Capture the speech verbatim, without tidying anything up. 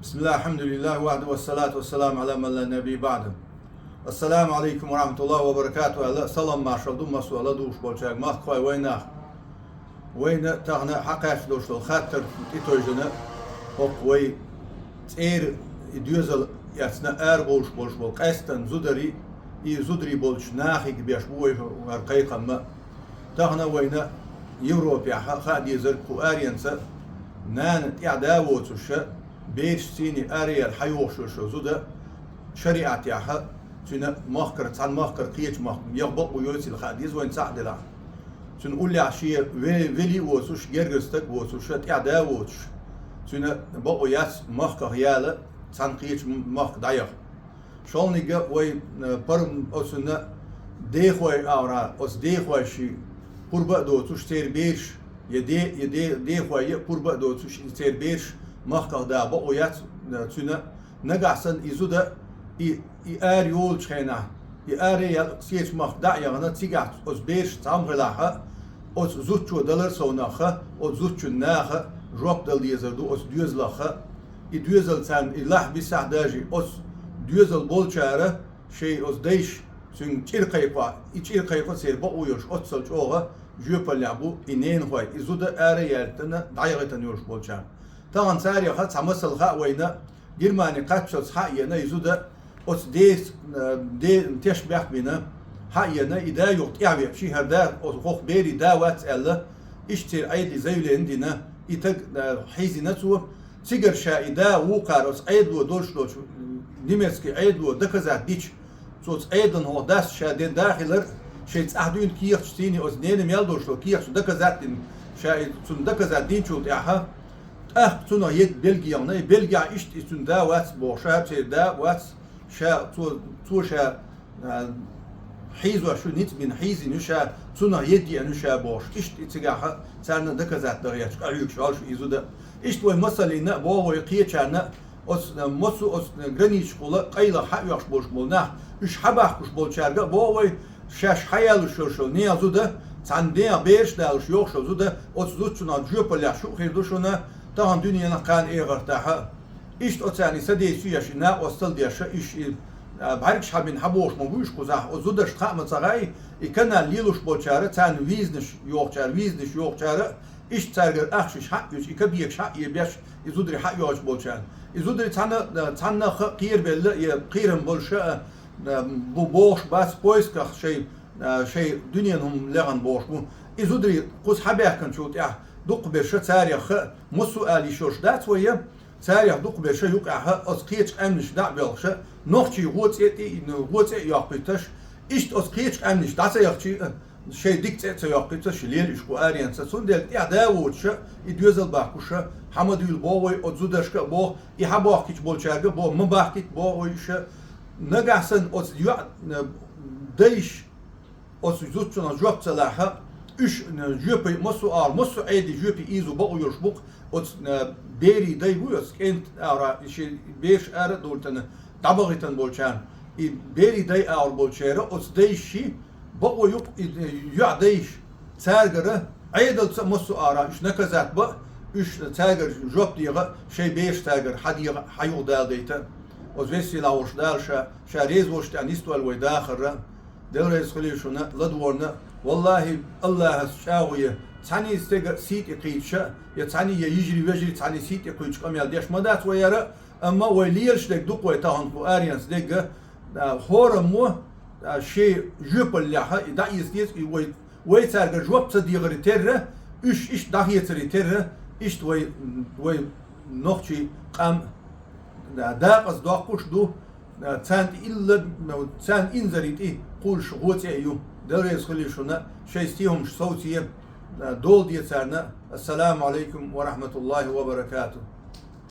بسم الله، الحمد لله وحده، والصلاة والسلام على من لا نبي بعده. السلام عليكم ورحمة الله وبركاته. Аьлла, салам маршал ду массо а ладувгӀаш болчаьрга, махкахой вайнах. Вайна тахан хьакхаьча долуш долу хаттар тӀетойжина, хӀокху вай цӀера и доьзал эцна арабовлуш болуш болу къаьсттина зударий, и зударий болчу нахе беш бу вай хӀара кхайкхам. Тахан вайна Европехь хаа дезарг, кху аренца нана тӀехь да воцуш, бераш цӀийне араяьлла хьайохуш йолу зуда шариӀатехь цуьнан махкара, цхьана махкара кхечу махка яха бакъо йоцийла хаа деза вайна цхьаъ делахь. Цуьнан уллехь шен ве-, вели а воцуш, гергара стаг а воцуш, тӀехь да а воцуш, цуьнан бакъо яц махках яла, цхьана кхечу махка дӀаяха. ШолгӀаниг вай, э, пар-, оцунна дехой агӀора, оцу дехойши пурба а доцуш, церан бераш, я де-, я де-, дехой а пурба а доцуш, и церан бераш махках да бакъо яц, э, цуьнан. Нагахь санна и зуда, и, и ара йолучу хенахь, и ара ял кхечу махка дӀа а яхана, цигахь оцу бераш цхьамма хилахь, оцу зудчо далар совнаха, оцу зудчун наха жоп дала дезар ду оцу доьзалаха. И доьзал царна, и лахь бисахь даже, оцу доьзал болчара шайн оцу дайша цуьнга чӀир кхайкхо, и чӀир кхайкхо церан бакъо йолуш, оццал чӀогӀа жоьпаллехь бу и ненахой, и зуда ара яьллина, дӀаяхийтина йолуш болчарна. Тахана царех цхьа масал хаьа вайна, Германи кхаччалц хьаеана и зуда, оцу дес-, э, де-, тешнабехк бина, хьаеана, и да юха тӀаьхьавеъча, хӀара да, оцу хӀокху берийн да вац аьлла, иштта церан Ӏедале заявлени дина, и таг, э, хьийзина цо. Цигара ша и да вукхара оцу Ӏедало долуш долчу, м, немецкий Ӏедало доказать дича, цо оцу Ӏедална хӀокху дас ша ден да хилар, шайн цӀахь дуьйна кехаташ цӀийне оцу ненан мел долуш долу кехаташ доказать дина, ша и цунна доказать динчул тӀаьхьа, тӀаккха цунах едда Бельги яхана, и Бельгехь иштта и цуьнан да вац бохуш, ша церан да вац, ша, цо, цо ша, а, хьийзош ю, ницкъ бина хьийзина ю ша, цунах едда еана ю ша бохуш. Иштта и цигахь царна доказать дан гӀерташ, къахьоьгуш йолуш и зуда. Иштта вай масаллина а боху вай кхечарна а, оцу, а, массо а оцу границашкахула къайлаха хьаоьхуш болуш болу нах, уьш хьабахкуш болчаьрга а боху вай, шаьш хьаялуш йолуш йолу нехан зуда, цхьана нехан бераш а далуш йохуш йолу зуда, оцу зудчунах жоьпаллехь шу а хир ду шуна, тахана дуьненахь, кхана эхартахь а. Иштта оцарна и содействие еш, и накъосталла деш, уьш и, а, бӀаьргаш хьабина хьабохуш ма бу уьш кхузахь, оцу зударшна хаа ма ца хаьа, и канал лелош болчара, царна визанаш йохучара, визанаш йохучара, иштта цаьргара ахчаш хьаоьцуш, и кабекаш хьаэбеш, и зударий хьайоьхуш болчарна. И зударий цхьана, цхьаннах а кхерабелла, я кхерам болуш а, бу бохуш бац, поисках шайн, шайн дуьненан хӀума лехна бохуш бу. И зударий кхуза хьабаьхкинчул тӀаьхьа дукхахберш царех а, массо а ала йиш йолуш дац вай, царех дукхахберш юкъахь оцу кхечу къаьмнаш дӀа а боьлхуш, нохчийн гӀо цӀе а тӀе, гӀо цӀе а йоккхуьйтуш, иштта оцу кхечу къаьмнаш дӀа ца яхча а, шайн дика цӀе а ца йоккхуьйтуш, лела уьш кху аренца. Цундела тӀехь да воцуш, и доьзал бахкуш, хьа ма дуьйла боху вай оцу зударшка а боху, и хьабохкуьйтуш болчаьрга а боху, ма бахкийта боху вай уьш. Нагахь санна оцу йоӀ, э, дайша оцу зудчунах жоп ца лахь, уьш, э, жоьпе массо а агӀор, массо а Ӏедале жоьпе ийзо бакъо йолуш бу-кх оцу, э, берийн дай ву, оцу кӀентан агӀора, и шен бераш ара а довлийтина, дӀабахийтина болчарна. И берийн дай агӀор болчеран оцу дайша бакъо ю-кх и, э, йоӀ дайша. Цаьргара Ӏедалца а массо а агӀора уьш наказать бан а, уьш цаьргара жоп дехьа а, шайн бераш цаьргара хьадехьа а, хьаюхадала дайта а. Оцу веза-сийлахь волчу Дала ша, ша реза волчу тӀехь нисдойла вай дахар а. Дела реза хуьлийла шуна ладогӀарна. Валлахьи, Аллахьас чӀагӀо я, цхьаьний стеган сий тӀе кхуьйтуш а, я цхьаьний, я йижарий-вежарий цхьаьний сий тӀе кхуьйтуш къамел деш ма дац вай хӀара, амма вай лелаш дерг ду-кх вай тахана кху аренца дерг а, а, хӀораммо, а, шен жоьпаллехь и дӀаэца деза, и вай, вай цаьргара жоп ца дехаре терра, уьш иштта дӀахецаре терра, иштта вай, вай нохчийн къам, а, дакъаза доккхуш ду, а, царна тӀе илла, царна инзаре тӀе кхуллуш гӀо цӀе а ю. Дела реза хуьлийла шуна, шайн стен хӀумаш совце, а, дола де царна. Ассаламу Ӏалайкум ва рахьматуллахьи ва баракатухь.